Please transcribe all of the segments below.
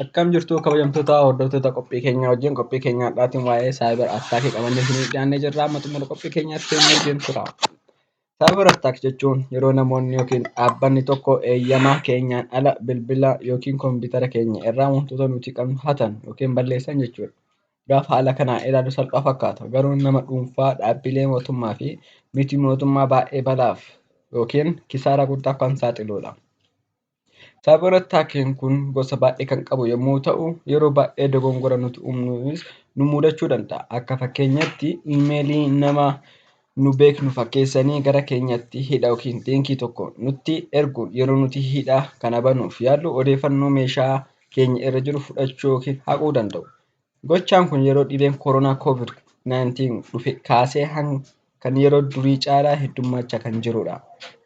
Akkam jirtu kabajamtoota hordoftoota qophii keenyaa wajjin qophii keenya har'aatiin waa'ee cyber attackii qabannee isiniif dhiyaannee jirra. Amma xumura qophii keenyaatti nu wajjin tura. Cyber attack jechuun yeroo namoonni yookiin dhaabbanni tokko eeyyama keenyaan ala bilbila yookiin koompitara keenya irraa wantoota nuti qabnu hatan yookiin balleessan jechuudha. Gaafa haala kanaan ilaalu salphaa fakkaata. Garuu nama dhuunfaa, dhaabbilee mootummaa fi miti mootummaa baay'ee balaaf yookiin kisaaraa guddaaf kan saaxiludha. Cyber attackiin kun gosa baay'ee kan qabu yommuu ta'u, yeroo baay'ee dogongora nuti uumnuunis nu mudachuu danda'a. Akka fakkeenyaatti iimeelii nama nu beeknu fakkeessanii gara keenyatti hidha yookiin liinkii tokko nutti ergu yeroo nuti hidha kana banuuf yaallu odeeffannoo meeshaa keenya irra jiru fudhachuu yookiin haquu danda'u. Gochaan kun yeroo dhibeen koronaa COVID-19 dhufe kaasee kan yeroo durii caalaa heddummachaa kan jirudha.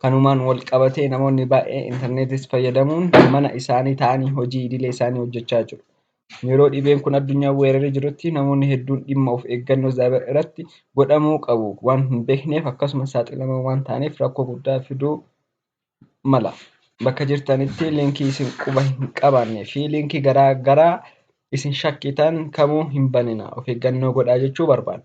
Kanumaan wal qabatee namoonni baay'een intarneetis fayyadamuun mana isaanii taa'anii hojii idilee isaanii hojjechaa jiru. Yeroo dhibeen kun addunyaa weeraree jirutti namoonni hedduun dhimma of eeggannoo cyber irratti godhamuu qabu waan hin beekneef akkasumas saaxilamoo waan ta'aniif rakkoo guddaa fiduu mala. Bakka jirtanitti liinkii isin quba hin qabaannee fi liinkii garaa garaa isin shakkitan kamuu hin banina. Of eeggannoo godhaa jechuu barbaanna.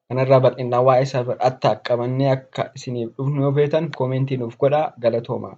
Kanarraa bal'inaan waa'ee cyber attack qabannee akka isiniif dhufnu yoo feetan commentii nuuf godhaa galatoomaa.